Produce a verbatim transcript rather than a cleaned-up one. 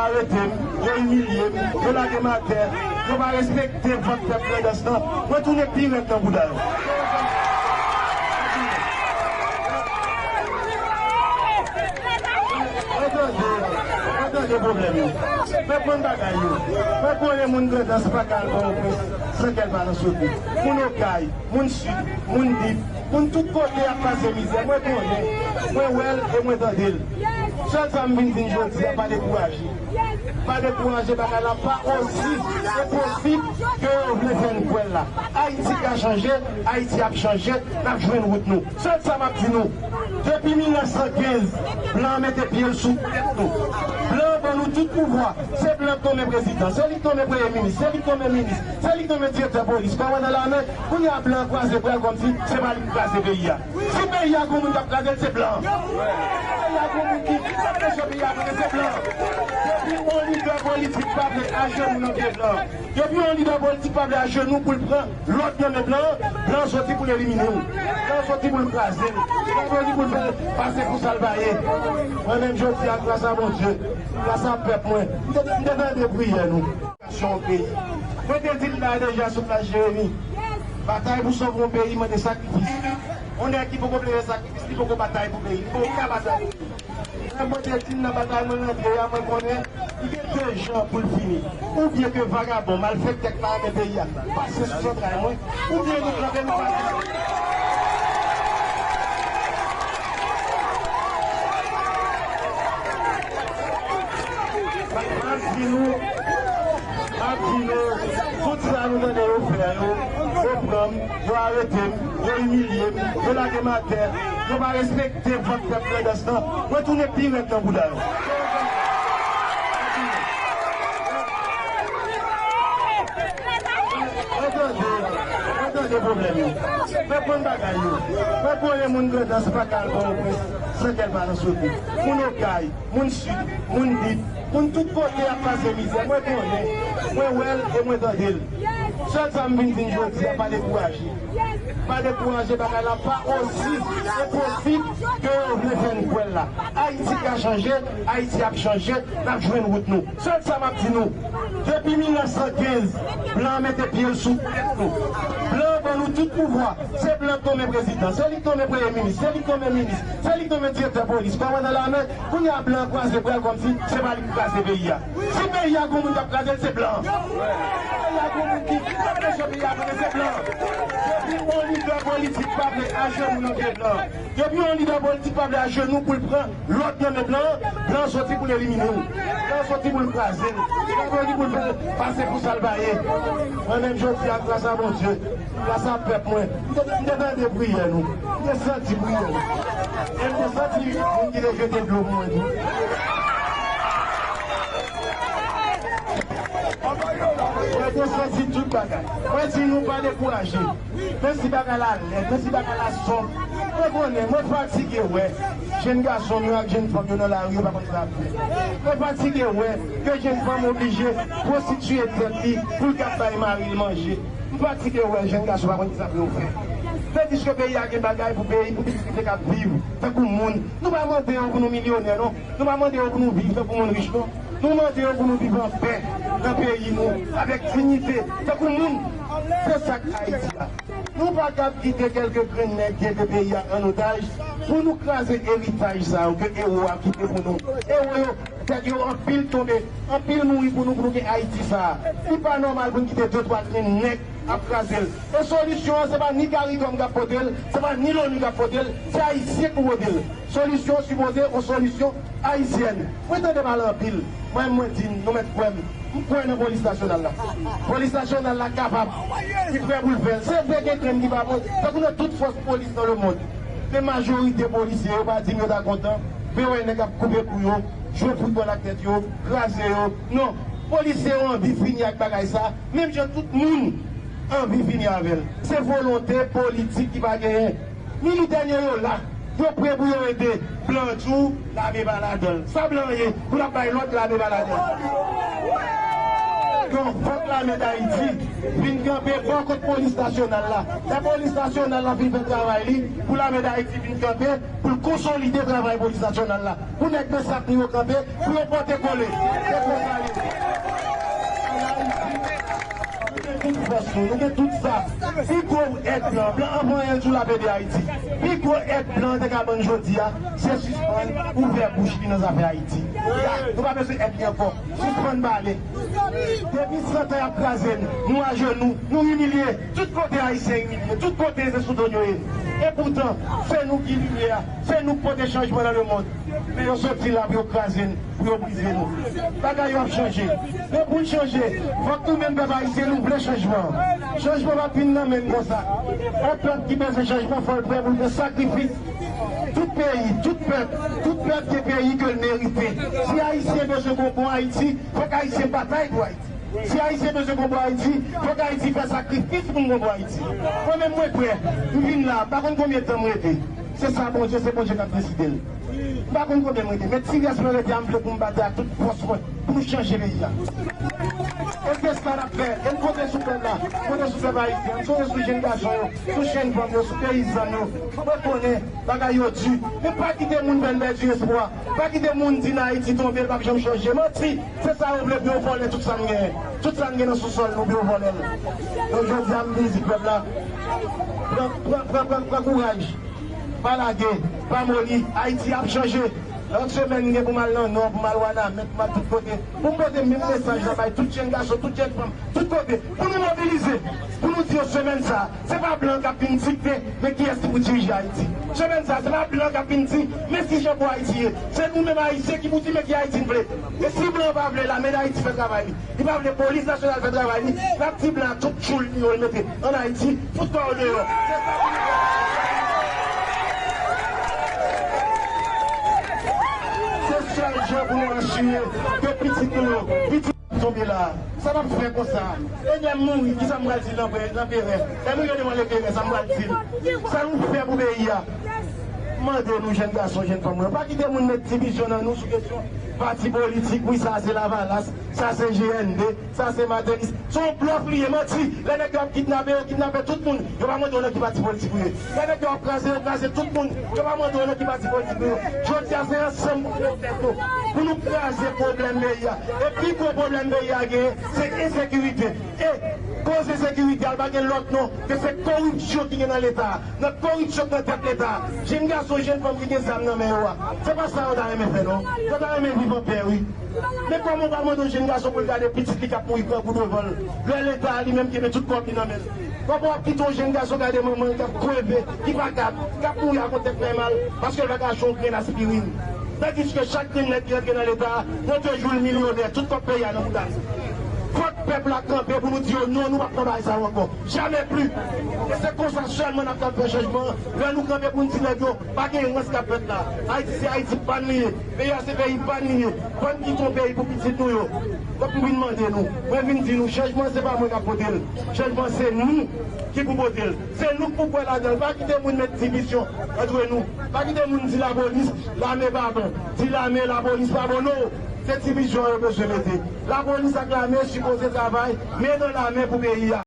Arete m, yo imilye m, yo lage m atè, yo pa respekte vòt pèp Grandans lan. Mwen tounen pi rèd nan bouda yo. Mwen tande, mwen tande pwoblèm yo. Mwen konn bagay yo. Mwen konnen moun Grandans pa ka al pran yon prens san kè l pa nan soti. Moun Okay, moun Sid, moun Dip, moun tout kote ap pase mizè. Mwen konnen, mwen wè l e mwen tande l. Sèl sa m vin di n jodi a, pa dekouraje. Pa dekouraje, bagay la pa osi enposib ke yo vle fè n kwè l la. Ayiti ka chanje, Ayiti ap chanje, n ap jwenn wout nou. Sèl sa m ap di nou, depi mil nèf san kenz, blan an mete pye l sou tèt nou. Blan an ban nou tout pouvwa. Se blan k nonmen prezidan, se li k nonmen premye minis, se li k nonmen minis, se li k nonmen direktè polis, kòmandan lame. Kounye a blan an kwaze bra l kòmsi se pa li ki kraze peyi a. Si peyi a gon moun k ap kraze l, se blan an. Si peyi a gon moun ki anpeche peyi a avanse, se blan an. Depi yon lidè politik pa vle ajenou nan pye blan an, depi yon lidè politik pa vle ajenou pou l pran lòd nan men blan an, blan an soti pou l elimine w. Blan an soti pou l kraze w. Blan an soti pou l fè l pase pou sa l pa ye. Mwen menm jodi a, gras a Bondye, gras a pèp mwen, m te, m te tande priyè nou. Yon peyi. Mwen te di l la deja sou plas Jeremi. Batay pou sove yon peyi mande sakrifis. Yon nèg ki poko vle fè sakrifis, li poko batay pou peyi. Li poko ka batay pou peyi. Mwen, mwen te di l nan batay mwen rantre a, mwen konnen li gen de jan pou l fini. Oubyen ke vagabon, malfektè k pa renmen peyi a, pase sou zantray mwen, oubyen nou kanpe nou pase. M ap di nou, m ap di nou, tout sa nou tande yo fè yo, yo pran m, yo arete m, yo imilye m, yo lage m atè, yo pa respekte vòt pèp Grandans lan, mwen tounen pi rèd nan bouda yo. Mwen tande, mwen tande pwoblèm yo. Mwen konn bagay yo. Mwen konnen moun Grandans pa ka al pran yon prens san kè l pa nan soti. Moun Okay, moun Sid, moun Dip, moun tout kote ap pase mizè. Mwen konnen, mwen wè l e mwen tande l. Sèl sa m vin di n jodi a, pa dekouraje. Pa dekouraje, bagay la pa osi enposib ke yo vle fè n kwè l la. Ayiti ka chanje, Ayiti ap chanje, n ap jwenn wout nou. Sèl sa m ap di nou, depi mil nèf san kenz, blan an mete pye l sou tèt nou. Blan an ban nou tout pouvwa. Se blan k nonmen prezidan, se li k nonmen premye minis, se li k nonmen minis, se li k nonmen direktè polis, kòmandan lame. Kounye a blan an kwaze bra l kòmsi se pa li ki kraze peyi a. Si peyi a gon moun k ap kraze l, se blan an. Si peyi a gon moun ki anpeche peyi a avanse, se blan an. Depi yon lidè politik pa vle ajenou nan pye blan an, depi yon lidè politik pa vle ajenou pou l pran lòd nan men blan an, blan an soti pou l elimine w. Blan an soti pou l kraze l. Blan an soti pou l fè l pase pou sa l pa ye. Mwen menm jodi a, gras a Bondye, gras a pèp mwen, m te, m te tande priyè nou. M te santi priyè nou. E m te santi moun ki te jete dlo pou mwen tou. Mwen te santi tout bagay. Mwen di nou pa dekouraje. Menm si bagay la lèd, menm si bagay la sòf, mwen konnen, mwen fatige wè jèn gason m yo ak jèn fanm yo nan lari, yo pa konn sa y ap fè. Mwen fatige wè ke jèn fanm oblije pwostitiye tèt li pou l kab bay mari l manje. M fatige wè jèn gason pa konn kisa pou yo fè. Tandiske peyi a gen bagay pou peyi, pou pitit li te kab viv tankou moun. Nou pa mande yo pou nou milyonè, non. Nou pa mande yo pou nou viv tankou moun rich, non. Nou mande yo pou nou viv anpè nan peyi nou, avèk diyite, tankou moun. Se sa k Ayiti a. Nou pa kab kite kèlke grenn nèg kenbe peyi a an otaj pou nou kraze eritaj sa yo ke ewo a kite pou nou. Ewo yo, tèt yo anpil tonbe, anpil mouri pou nou, pou nou gen Ayiti sa a. Li pa nòmal pou n kite de twa grenn nèg ap kraze l. E solisyon an, se pa ni CARICOM k ap pote l, se pa ni loni k ap pote l, se Ayisyen k pou pote l. Solisyon sipoze yon solisyon ayisyèn. Mwen tande pale anpil. Mwen, mwen di n, nou mèt kwè m. M kwè nan polis nasyonal la. Polis nasyonal la kapab. Li prè pou l fè l. Se vre gen grenn ki pa bon. Tankou nan tout fòs polis nan lemonn. Men majorite polisye yo pa di m yo ta kontan. Men wè nèg ap koupe kou yo, jwe foutbòl ak tèt yo, kraze yo. Non. Polisye yo anvi fini ak bagay sa. Menm jan tout moun anvi fini avè l. Se volonte politik ki pa genyen. Militè nou yo la, yo prè pou yo ede blan an tou, lame pa ladan l. Sa blan an ye, pou l ap bay lòd, lame pa ladan l. Fòk lame Dayiti vin kanpe bò kot polis nasyonal la. Lè polis nasyonal la fin fè travay li, pou lame Dayiti vin kanpe, pou l konsolide travay polis nasyonal la. Pou nèg nan sak nou yo kanpe, pou yo pote kole. Se konsa l ye. Nou gen tout fòs nou, nou gen tout zam. Pi gwo èd blan, blan an pa anyen sou lape de Ayiti. Pi gwo èd blan an te ka ban n jodi a, se sispann ouvè bouch li nan zafè Ayiti. Nou pa bezwen èd li ankò. Sispann pale. Depi trant an y ap kraze n, nou ajenou, nou imilye. Tout kote Ayisyen imilye, tout kote se sou do n yo ye. Epoutan, se nou ki limyè a, se nou k pote chanjman nan lemonn. Men yo soti la pou yo kraze n, pou yo brize nou. Bagay yo ap chanje. Men pou n chanje, fòk nou menm pèp ayisyen nou vle chanjman. Chanjman p ap vin nan men n konsa. Yon pèp ki bezwen chanjman, fò l prè pou l fè sakrifis. Tout peyi, tout pèp, tout pèp gen peyi ke l merite. Si Ayisyen bezwen gon bon Ayiti, fòk Ayisyen batay pou Ayiti. Si Ayisyen bezwen gon bon Ayiti, fòk Ayiti fè sakrifis pou n gon bon Ayiti. Mwen menm mwen prè, m vin la, m pa konn konbyen tan m rete. Se sa Bondye, se Bondye k ap deside l. M pa konn konbyen m rete, men ti rès mwen rete a, m vle pou m batay ak tout fòs mwen pou nou chanje peyi a. E se sa n ap fè, e n konte sou pèp la, konte sou pèp ayisyen, n sonje sou jenn gason yo, sou jenn fanm yo, sou peyizan yo. Mwen konnen bagay yo di, men pa kite moun fè n pèdi espwa. Pa kite moun di n Ayiti tonbe, l p ap janm chanje. Manti! Se sa yo vle pou yo vòlè tout sa n genyen. Tout sa n gen nan sousòl nou pou yo vòlè l. Donk, jodi a, m vin di pèp la, pran, pran, pran, pran, pran kouraj. Pa lage, pa moli. Ayiti ap chanje. Lòt semèn, m gen pou m al nan Nò, pou m al Wanament, pou m al tout kote. Pou m pote menm mesaj la bay tout jèn gason, tout jèn fanm, tout kote. Pou nou mobilize, pou nou di yo semèn sa a, se pa blan k ap vin dikte men kiyès ki pou dirije Ayiti. Semèn sa a, se pa blan k ap vin di men si jan pou Ayiti ye. Se nou menm Ayisyen ki pou di men ki Ayiti n vle. E si blan an pa vle, Lame Dayiti fè travay li. Li pa vle polis nasyonal fè travay li. L ap di blan an tout tchoul li yo l mete ann Ayiti, fout kò yo deyò. Se sa pou nou fè. Se sèl jan pou nou asire ke pitit nou yo, pitit tonbe la. Sa n ap fè konsa? E lè m mouri, kisa m pral di lanperè, lanperè? Lè nou ye devan leperè, sa m pral di l? Sa nou fè pou peyi a? M mande nou, jèn gason, jèn fanm mwen, pa kite moun met divizyon nan nou sou kesyon pati politik. Wi, sa a se Lavalas, sa a se G N D, sa a se Martelly. Se yon blòf li ye, manti. Lè nèg yo ap kidnape, yo kidnape tout moun. Yo pa mande w nan ki pati politik ou ye. Lè nèg yo ap kraze, yo kraze tout moun. Yo pa mande w nan ki pati politik ou ye. Jodi a, se ansanm pou nou fè tèt nou, pou nou kraze pwoblèm peyi a. E pi gwo pwoblèm peyi a genyen, se ensekirite. E koz ensekirite a, l pa gen lòt non ke se koripsyon ki gen nan Leta a. Nan koripsyon k nan tèt Leta a. Jèn gason, jèn fanm ki gen zam nan men yo a, se pa sa yo ta renmen fè non. Yo ta renmen viv anpè, wi. Men kòman w pral mande yon jèn gason pou l gade pitit li k ap mouri grangou devan l, lè Leta a li menm ki gen tout kòb li nan men l? Kòman w ap kite yon jèn gason gade manman l k ap kreve, ki vagab, k ap mouri ak yon tèt fè mal paske l pa ka achte yon grenn aspirin? Tandiske chak grenn nèg ki rantre nan Leta a, nan de jou l milyonè, tout kòb peyi a nan bouda l. Fòk pèp la kanpe pou nou di yo non, nou p ap pran bagay sa yo ankò. Jamè pli! E se konsa sèlman n ap ka fè chanjman an, lè nou kanpe pou n di nèg yo, pa gen rans k ap fèt la. Ayiti se Ayiti pa n li ye. Peyi a se peyi pa n li ye. Fò n kite yon peyi pou pitit nou yo. Donk, m vin mande nou. Mwen vin di nou, chanjman se pa mwen k ap pote l. Chanjman se nou ki pou pote l. Se nou k pou kwè ladan l. Pa kite moun met divizyon antre nou. Pa kite moun di lapolis, lame pa bon. Di lame, lapolis pa bon, non. Se divizyon yo bezwen mete. Lapolis ak lame sipoze travay men nan lamen pou peyi a.